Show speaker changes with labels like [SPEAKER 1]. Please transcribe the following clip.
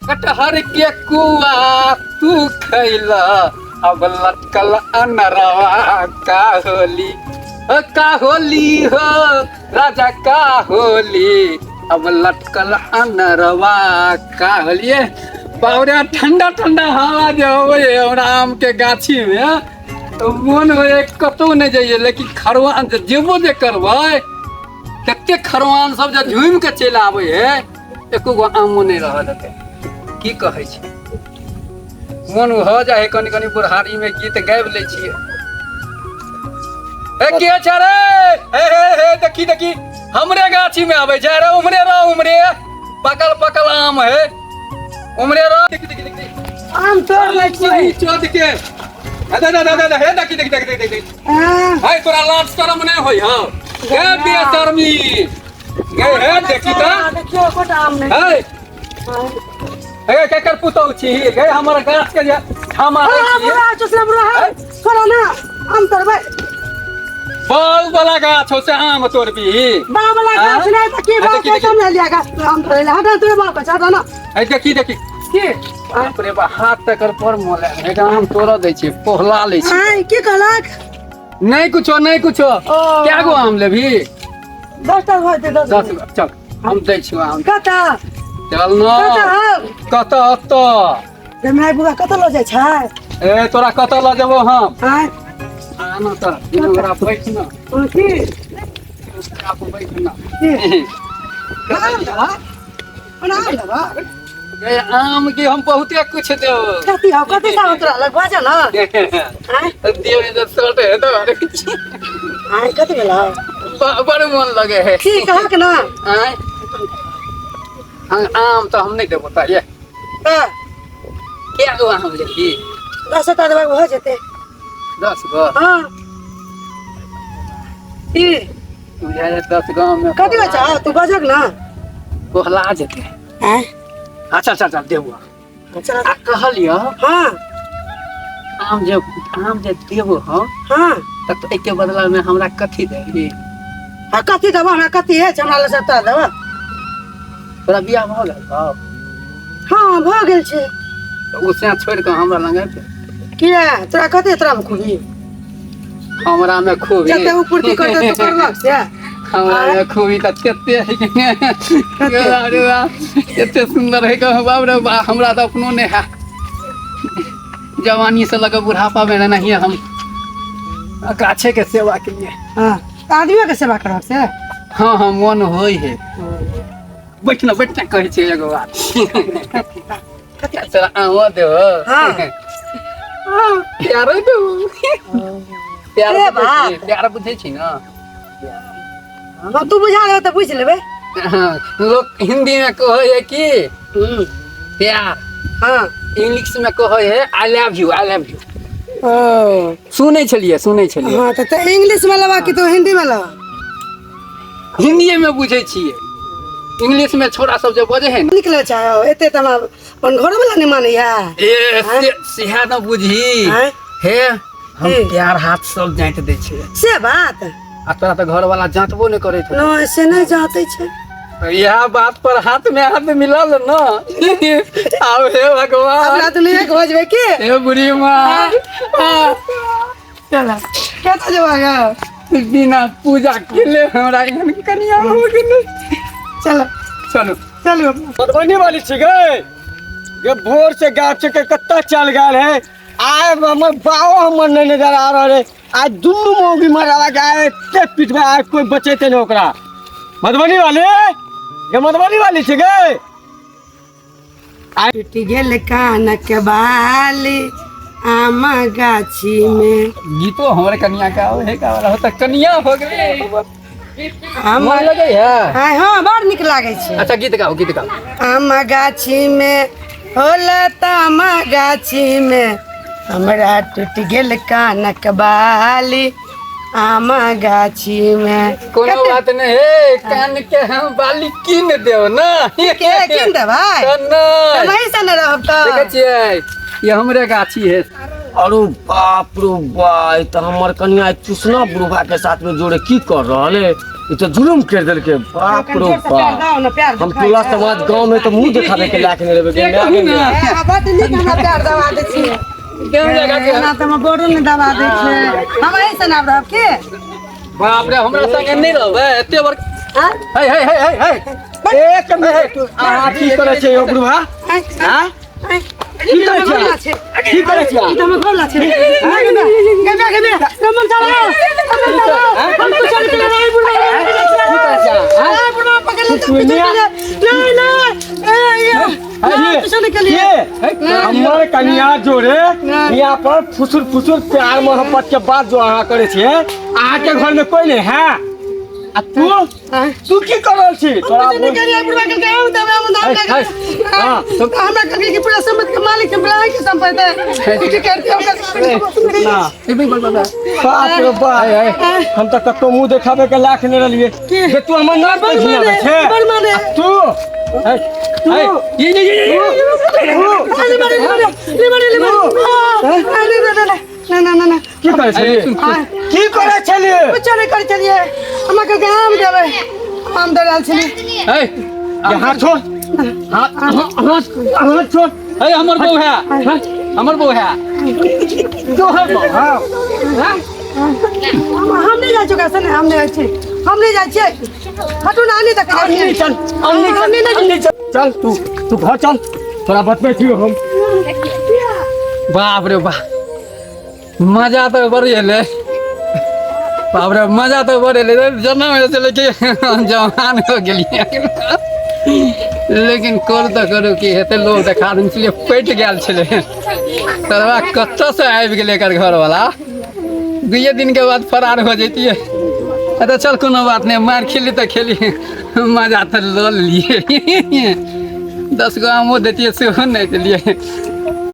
[SPEAKER 1] कटहर के कुआ तू खैला अब लटकल अनरवा का होली हो, का होली हो राजा का होली अब लटकल अनरवा का होली। ए, बावरे ठंडा ठंडा हवा जे होवे है हमरा आम के गाछी में तो मोन होए कतौ नहि जाइए, लेकिन खरवान जे जेबो जे करबै कते खरवान सब जे झूमि के चलि आबै है, एको गो आमो नहि रहऽ देतै। की कहै छै, मोन भऽ जाइ है कनि कनि बुढ़ारी में गीत गाबि लै छियै। ए के छै रे? हे हे हे देखी देखी हमरे गाछी में आबै छै। अरे उमरे रह, उमरे पकल पकल आम है, उमरे रह। देखी देखी देखी
[SPEAKER 2] आम तोड़ लै छियै।
[SPEAKER 1] चोद के हे दे दे दे दे हे देखी देखी देखी देखी।
[SPEAKER 2] हाँ।
[SPEAKER 1] हे तोरा लाज शरम नहि होइ हौ हे बेशर्मी गे? हे देखी तऽ
[SPEAKER 2] देखियौ एकोटा आम नहि।
[SPEAKER 1] हे हे केकर पुतहु छी गे? हमर गाछ के जे ठामा दै
[SPEAKER 2] हाँ,
[SPEAKER 1] छियै।
[SPEAKER 2] बुढ़ा चुसला बुढ़ा है छोड़ा ना, आम तोड़बै।
[SPEAKER 1] बाल वाला गाछ हो से आम तोड़बी?
[SPEAKER 2] बाप वाला गाछ
[SPEAKER 1] हाँ?
[SPEAKER 2] नहि तऽ की?
[SPEAKER 1] हाँ,
[SPEAKER 2] बाप
[SPEAKER 1] देखी,
[SPEAKER 2] के
[SPEAKER 1] देखी।
[SPEAKER 2] सब नहि लिया गाछ आम तोड़ै लए। हटा तोड़े बाप के, हटा ना।
[SPEAKER 1] हे देखी देखी
[SPEAKER 2] की
[SPEAKER 1] बाप रे बा, हाथ तकर पर मोले हे आम तोड़ दै छियै, पोहला लै छियै।
[SPEAKER 2] आय की कहलक?
[SPEAKER 1] नहि कुछो नहि कुछो।
[SPEAKER 2] ओ।
[SPEAKER 1] क्या गो आम लेबही?
[SPEAKER 2] 10टा भऽ जेतै, 10।
[SPEAKER 1] 10 गो चल, हम दै छियौ आम।
[SPEAKER 2] कतऽ?
[SPEAKER 1] चल न।
[SPEAKER 2] कतऽ हौ?
[SPEAKER 1] कतऽ ओतऽ।
[SPEAKER 2] गे माय, बुआ कतऽ लऽ जाइ छै?
[SPEAKER 1] ए तोरा कतऽ लऽ जेबौ हम?
[SPEAKER 2] आय।
[SPEAKER 1] आना तऽ ओकरा बैठ न।
[SPEAKER 2] ओ, की?
[SPEAKER 1] ओकरा पर बैठ न।
[SPEAKER 2] की आम देबा? ओना आम देबा?
[SPEAKER 1] गे आम के हम बहुते कुछ देब।
[SPEAKER 2] कथी हौ, कथी सब तोरा लग? बाजऽ न। आय।
[SPEAKER 1] देव जे शर्ट है तऽ अरे।
[SPEAKER 2] आय, कथी भेलौ?
[SPEAKER 1] बड़ मोन लगे है।
[SPEAKER 2] की कहक न?
[SPEAKER 1] आय आम तऽ हम नहि देबो तऽ ये।
[SPEAKER 2] तऽ
[SPEAKER 1] क्या गो आम लेबही?
[SPEAKER 2] 10टा देबै, भऽ जेतै।
[SPEAKER 1] 10 गो?
[SPEAKER 2] हँ, की
[SPEAKER 1] बुझाइ 10 गो आम में
[SPEAKER 2] कथी होइ छौ? तू बजक न।
[SPEAKER 1] कोहला जेतै।
[SPEAKER 2] आय।
[SPEAKER 1] अच्छा चल चल देबो।
[SPEAKER 2] चल।
[SPEAKER 1] आ कहलियौ।
[SPEAKER 2] हँ।
[SPEAKER 1] आम जे देबो हम।
[SPEAKER 2] हँ।
[SPEAKER 1] तऽ एहिके बदला में हमरा कथी देबही?
[SPEAKER 2] आ कथी देबो? हमरा कथी है? हमरा लग सबटा देबो।
[SPEAKER 1] तोरा बियाह भऽ गेल हौ?
[SPEAKER 2] हँ, भऽ गेल छै।
[SPEAKER 1] तऽ ओ सैं छोड़ि कऽ हमरा लग अयतै?
[SPEAKER 2] किया, तोरा कथी, तोरा मे खूबी?
[SPEAKER 1] हमरा में खूबी?
[SPEAKER 2] जते ओ पूर्ति करतै तो करबक से।
[SPEAKER 1] हमरा में खूबी तऽ कते है कि ने। अरे वाह, कते सुन्दर है कि बाप रे बा, हमरा तऽ अपनो नहि है। जवानी से लऽ कऽ बुढ़ापा में नहीं हम गाछे के सेवा के लिए।
[SPEAKER 2] हँ, तऽ आदमियो के सेवा करबक से।
[SPEAKER 1] हँ हँ, मोन होइ है। बैठ न, बैठ न, कहै छियै एगो बात। तोरा आमो देबो।
[SPEAKER 2] हँ।
[SPEAKER 1] हँ, प्यारो देबो। प्यार
[SPEAKER 2] से
[SPEAKER 1] बुझै
[SPEAKER 2] बात।
[SPEAKER 1] छी? प्यार बुझै छी न?
[SPEAKER 2] हँ, तू बुझा देबऽ तऽ बुझि लेबै।
[SPEAKER 1] हँ, लोक हिंदी में कहै है कि प्यार।
[SPEAKER 2] हँ।
[SPEAKER 1] इंग्लिश में कहै है I love you, I love you.
[SPEAKER 2] ओ।
[SPEAKER 1] सुनै छलियै, सुनै छलियै।
[SPEAKER 2] हँ, तऽ इंग्लिश में लेबा कि तू हिंदी में लेबा?
[SPEAKER 1] हिंदीए में बुझै छियै, इंग्लिश में छोरा सब जे बजै है ने।
[SPEAKER 2] निकले छै एते तऽ हमरा अपन घरोवला नहि मानैया।
[SPEAKER 1] ए सेहा न बुझी।
[SPEAKER 2] आँय?
[SPEAKER 1] हे हम
[SPEAKER 2] की?
[SPEAKER 1] प्यार हाथ सब जाँति दै छियै।
[SPEAKER 2] से बात।
[SPEAKER 1] आ तोरा तऽ घरवाला जाँतबो नहि करैत हेतौ।
[SPEAKER 2] नहि, से नहि जाते छै।
[SPEAKER 1] इएह बात पर हाथ में हाथ मिलल न आब हे भगवान।
[SPEAKER 2] अपना दुनू एक हो जेबै की?
[SPEAKER 1] हे बुढ़ी माँ।
[SPEAKER 2] चल, कतऽ जेबै गे?
[SPEAKER 1] बिना पूजा केले हमरा एहन कनिया हो गेलै।
[SPEAKER 2] चल।
[SPEAKER 1] चलू।
[SPEAKER 2] चलू।
[SPEAKER 3] मधुबनी वाली छी गे? गे भोर से गाछ के कत्ता चल गेल है, आय हमर बाओ हमर नहीं नजर आ रहल है। आज दुनू मौगी मरावा के आय एते पिटबै, आज कोई बचेते नहीं ओकरा। मधुबनी वाले गे, मधुबनी वाली छी गे?
[SPEAKER 2] टूटि गेल कानक बाली आम गाछी में।
[SPEAKER 1] गीतो हमर कनिया के आबै है, का वाला हो तऽ कनिया हो गेलै।
[SPEAKER 2] आम
[SPEAKER 1] मन लगै है?
[SPEAKER 2] आय, हँ, बड़ नीक लागै छै।
[SPEAKER 1] अच्छा गीत गाओ, गीत गाओ।
[SPEAKER 2] आम गाछी में होला ताम गाछी में हमरा टूटि गेल कानक बाली आम गाछी में।
[SPEAKER 1] कोनो बात नहीं हे, कान के हम बाली कीन देब ना।
[SPEAKER 2] के कीन देबै?
[SPEAKER 1] तऽ नहि।
[SPEAKER 2] वही से ने रहब तऽ।
[SPEAKER 1] देखै छियै, ये हमरे गाछी है।
[SPEAKER 3] अरे बाप रे बा, ई तऽ हमर कनिया चूसना बुढ़वा के साथ में जोड़े की कर रहल है? ई तऽ जुलुम कर देलकै। बाप रो बाप, हम टोला समाज गाँव में तऽ मुंह देखाबे के लायक नहि रहबै। गे माय गे माय।
[SPEAKER 2] बड नीक हमरा प्यार दबा दै छियै।
[SPEAKER 1] केहन जगह के?
[SPEAKER 2] एना तऽ हमर बड़ो नहि दबा दै छै। हम एहि से आब रहब के?
[SPEAKER 1] बाप रे, हमरा संगे नहि रहबै एते बड़?
[SPEAKER 2] आँय?
[SPEAKER 1] हे हे हे हे हे,
[SPEAKER 3] एक मिनट, अहाँ की करै छियै यौ बुढ़वा?
[SPEAKER 2] आँय?
[SPEAKER 3] आँय?
[SPEAKER 2] आँय?
[SPEAKER 3] की करै छियै? की करै छियै?
[SPEAKER 2] ई तऽ हमर घरला छै। गे गे गे गे, रमन चला, रमन चला, हम कुछ नहीं करे रे बुढ़वा।
[SPEAKER 3] की करै छियै? आँय?
[SPEAKER 2] ए बुढ़वा, पकड़ ले, पीछे के लिए। नहीं नहीं, ए ये नहीं, पीछे नहीं के लिए।
[SPEAKER 3] के हमर कनिया जोड़े यहाँ पर फुसुर फुसुर प्यार मोहब्बत के बात जो अहाँ करै छियै, अहाँके घर में कोई नहीं है? आ तू
[SPEAKER 2] आँय?
[SPEAKER 3] तू की कर रहल छी? तोरा
[SPEAKER 2] कुछ नहीं करिए बुढ़वा के गाँव तब हम नाम लगा।
[SPEAKER 3] हाँ।
[SPEAKER 2] तो हमरा कहलिए कि पूरा संपत्ति के मालिक हम बुलाए के संपत्ति है कुछ करते हम।
[SPEAKER 3] ना बाप रे बाप, हम तऽ कतौ मुंह देखाबे के लायक नहि रहलियै जे तू हमर नाम पे घिनाबै छै।
[SPEAKER 2] बड़ माने।
[SPEAKER 3] आ तू
[SPEAKER 1] हे हे, ये ये ये ये।
[SPEAKER 2] ले मारे, ले मारे, ले मारे, ले मारे, ले ले ले, ना ना ना ना।
[SPEAKER 3] की करै छलियै? की करै छलियै?
[SPEAKER 2] कुछ नहीं कर चलिए, हमरा के आम देबै, आम दे रहल छली।
[SPEAKER 1] हे,
[SPEAKER 3] ये हाथ छोड़, हाथ हाथ हाथ छोड़।
[SPEAKER 1] हे, हमर बहू है, हमर बहू है।
[SPEAKER 3] जो है बहू, हाँ।
[SPEAKER 2] हम नहीं जाइ छियै से, हम नहीं जाइ छियै, हम नहीं जाइ छियै। हटू ना, नहीं देखे जाइ
[SPEAKER 3] अन्नी
[SPEAKER 2] छियै।
[SPEAKER 3] चल, अन्नी चल, अन्नी चल, चल तू तू घर चल, तोरा बतबै छियौ हम।
[SPEAKER 1] बाप रे बाप, मजा तऽ बड़ एलै। बाप रे, मजा तऽ बड़ एलै। जनम छलै कि जवान हो गेलियै, लेकिन कर तऽ करू की हेतै? लोग देखा देने छलियै, पटि गेल छलै। तरवा कतऽसँ आबि गेलै एकर घरवला? दुइए दिनके बाद फरार हो जैतियै। तऽ चल, कोनो बात नहि, मारि खेली तऽ खेली, मजा तऽ लऽ लेलियै। 10 गो आमो दैतियै, सेहो नहि देलियै।